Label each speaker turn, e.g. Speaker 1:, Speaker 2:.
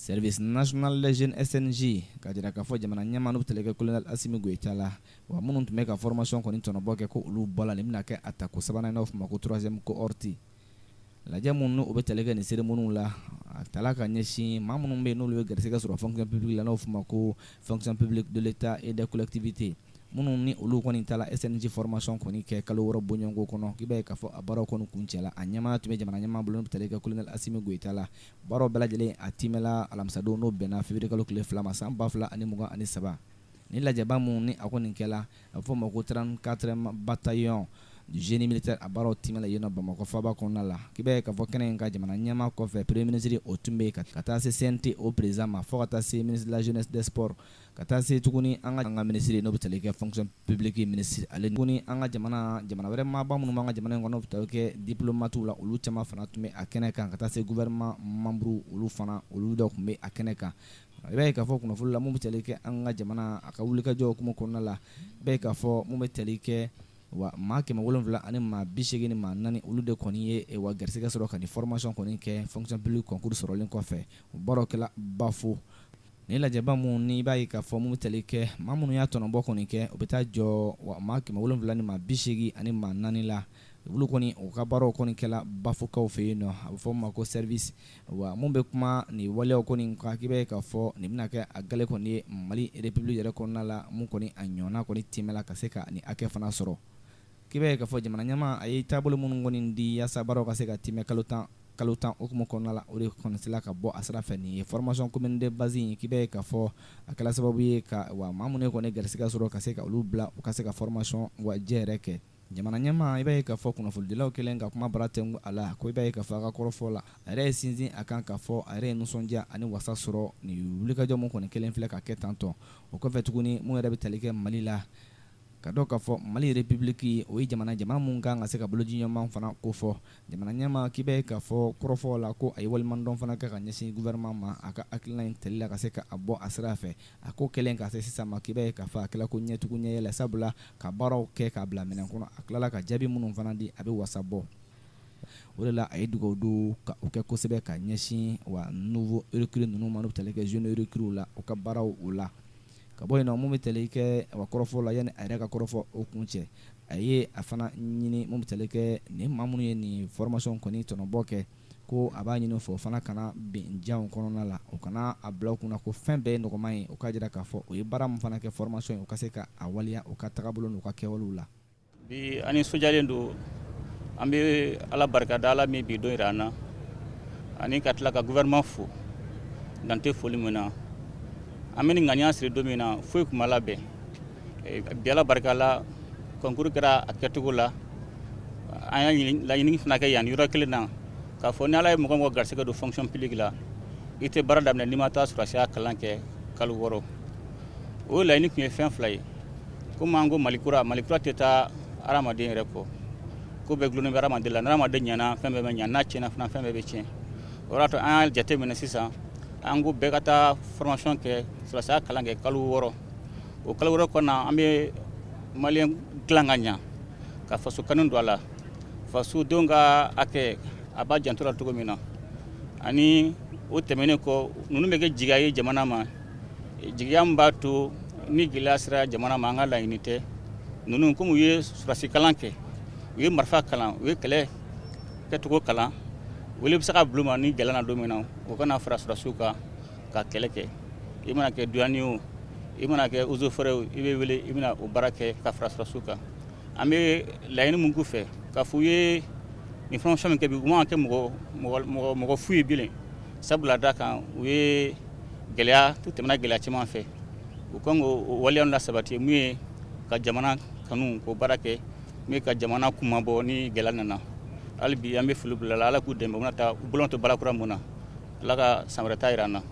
Speaker 1: Service national des jeunes SNJ k'a jira k'a fɔ jamana ɲɛmaa n'o bɛ tali kɛ colonel Asimi Goyita la, wa minnu tun bɛ ka formation kɔni tɔnɔbɔ kɛ, ko olu bɔla, nin bɛna kɛ a tako sabanan, n'a fɔ ma ko troisième cohorte. Lajɛ minnu n'o bɛ tali kɛ nin cérémonie la, a tala ka ɲɛsin maa minnu bɛ yen, n'olu ye garisɛgɛ sɔrɔ fonction publique la, n'o fɔ ma ko fonction publique de l'État et des collectivités, minnu ni olu kɔni taara SNJ formation kɔni kɛ kalo 6 bɔɲɔgɔnko kɔnɔ, k'i b'a ye k'a fɔ a baaraw kɔni kuncɛla. A ɲɛmaa tun bɛ jamana ɲɛmaa bolo, n'o bɛ tali kɛ colonel Asimi Goyita la. Baaraw bɛɛ lajɛlen a timɛla alamisadon, n'o bɛnna février kalo tile 2 ma, san 2023. Ni lajɛba mun ni a kɔni kɛla, a bɛ fɔ o ma ko 34e bataillon du génie militaire, a baaraw timɛla yen nɔ Bamakɔ faaba kɔnɔna la. K'i b'a ye k'a fɔ kɛnɛ in ka jamana ɲɛmaa kɔfɛ, premier ministre o tun bɛ yen, ka taa se CNT o président ma, fo ka taa se ministre de la Jeunesse, des Sports, ka taa se tuguni an ka ministre, n'o bɛ tali kɛ fonction publique ministre, ale tuguni an ka jamana wɛrɛ maaba minnu b'an ka jamana in kɔnɔ, n'o bɛ tali kɛ diplomate la, olu caman fana tun bɛ a kɛnɛ kan, ka taa se gouvernement membre, olu fana, olu dɔw tun bɛ a kɛnɛ kan. I b'a ye k'a fɔ kunnafoni la, mun bɛ tali kɛ an ka jamana a ka wulikajɔ hukumu kɔnɔna la, i b'a ye k'a fɔ mun bɛ tali kɛ wa maa 784, olu de kɔni ye wa garisɛgɛ sɔrɔ ka nin formation kɔni kɛ fonction publique concours sɔrɔlen kɔfɛ. O baaraw kɛla Bafo. Ni lajɛba mun ni i b'a ye k'a fɔ mun bɛ tali kɛ maa minnu y'a tɔnɔbɔ kɔni kɛ, o bɛ taa jɔ wa maa 784 la. Olu kɔni, u ka baaraw kɔni kɛla Bafokaw fɛ yen nɔ, a bɛ fɔ o ma ko service. Wa mun bɛ kuma nin waleyaw kɔni kan, k'i b'a ye k'a fɔ nin bɛna kɛ a gale kɔni ye Mali République yɛrɛ kɔnɔna la, mun kɔni a ɲɔgɔnna kɔni timɛla ka se ka nin hakɛ fana sɔrɔ. K'i b'a ye k'a fɔ jamana ɲɛmaa a ye taabolo minnu kɔni di yaasa baaraw ka se ka timɛ kalo 10 kalo 10 hukumu kɔnɔna la, o de kɔni sela ka bɔ a sira fɛ. Nin ye formation commune de base in, k'i b'a ye k'a fɔ a kɛla sababu ye ka wa maa minnu kɔni garisɛgɛ sɔrɔ ka se ka olu bila u ka se ka formation wa jɛ yɛrɛ kɛ. Jamana ɲɛmaa, i b'a ye k'a fɔ kunnafonidilaw kɛlen ka kuma bara tɛnku a la, ko i b'a ye k'a fɔ a ka kɔrɔfɔ la, a yɛrɛ ye sinsin a kan k'a fɔ a yɛrɛ ye nisɔndiya ani wasa sɔrɔ nin wulikajɔ mun kɔni kelen filɛ ka kɛ tantɔ. O kɔfɛ tuguni, mun yɛrɛ bɛ tali kɛ Mali la, ka dɔn k'a fɔ Mali République, o ye jamana mun kan ka se ka bolodi ɲɔgɔn fana ko fɔ jamana ɲɛmaa, k'i bɛ k'a fɔ kɔrɔfɔ la ko a ye waleɲumandɔn fana kɛ ka ɲɛsin gouvernement ma a ka hakilina in tali la ka se ka a bɔ a sira fɛ. A ko kɛlen ka se sisan ma, k'i bɛ k'a fɔ a kɛla ko ɲɛtugu ɲɛ yɛlɛ, sabula ka baaraw kɛ k'a bila minɛn kɔnɔ, a tilala ka jaabi minnu fana di, a bɛ wasa bɔ. O de la a ye dugawu don ka o kɛ kosɛbɛ ka ɲɛsin wa nouveau recrue ninnu ma, n'u bɛ tali kɛ jeune recrue la, u ka baaraw o la. Ka bɔ yen nɔ, mun bɛ tali kɛ wa kɔrɔfɔ la, yanni a yɛrɛ ka kɔrɔfɔ o kun cɛ, a ye a fana ɲini mun bɛ tali kɛ nin maa minnu ye nin formation kɔni tɔnɔbɔ kɛ, ko a b'a ɲini fɛ o fana kana bin janw kɔnɔna la, o kana a bila u kunna ko fɛn bɛɛ ye nɔgɔman ye. O k'a jira k'a fɔ o ye baara min fana kɛ formation ye, o ka se ka a waleya u ka tagabolo n'u ka kɛwalew la.
Speaker 2: Bi an nisɔndiyalen don. An bɛ Ala barika da, Ala min bi don jira an na, ani ka tila ka gouvernement fo dan tɛ foli min na. An bɛ nin ŋaniya siri don min na, foyi tun ma labɛn. Bi, Ala barika la, concours kɛra a kɛcogo la. An y'a laɲini fana kɛ yan yɔrɔ kelen na k'a fɔ ni Ala ye mɔgɔ mɔgɔ garisɛgɛ don fonction publique la, i tɛ baara daminɛ n'i ma taa sɔrɔdasiya kalan kɛ kalo 6. O laɲini tun ye fɛn fila ye. Komi an ko Mali kura, Mali kura tɛ taa hadamaden yɛrɛ kɔ. Ko bɛɛ gulonnen bɛ hadamaden la. Ni hadamaden ɲɛna, fɛn bɛɛ bɛ ɲɛ. N'a tiɲɛna fana, fɛn bɛɛ bɛ tiɲɛ. O y'a to an y'a jate minɛ sisan, an ko bɛɛ ka taa formation kɛ, sɔrɔdasiya kalan kɛ kalo 6. O kalo 6 kɔnɔna, an bɛ malien dilan ka ɲa, ka faso kanu don a la, fasodenw ka hakɛ a b'a janto la cogo min na. Ani o tɛmɛnen kɔ, ninnu bɛ kɛ jigiya ye jamana ma, jigiya min b'a to ni gɛlɛya sera jamana ma, an ka laɲini tɛ ninnu. Komi u ye sɔrɔdasi kalan kɛ, u ye marifa kalan, u ye kɛlɛ kɛcogo kalan, wele bɛ se ka bulon ma ni gɛlɛya na don min na, o kana fara sɔrɔdasiw kan ka kɛlɛ kɛ. I mana kɛ douane o, i mana kɛ eaux et forêts o, i bɛ wele, i bɛna o baara kɛ ka fara sɔrɔdasiw kan. An bɛ laɲini mun k'u fɛ k'a fɔ u ye nin formation min kɛ bi, u man kɛ mɔgɔ mɔgɔ mɔgɔ fu ye bilen, sabula da kan u ye gɛlɛya, u tɛmɛna gɛlɛya caman fɛ. U kan k'o waleya la sabati, mun ye ka jamana kanu k'o baara kɛ, mun ye ka jamana kunmabɔ ni gɛlɛya nana. Hali bi an bɛ foli bila la, Ala k'u dɛmɛ. U bɛna taa u bolo to baara kura mun na, Ala ka san wɛrɛ ta jira an na.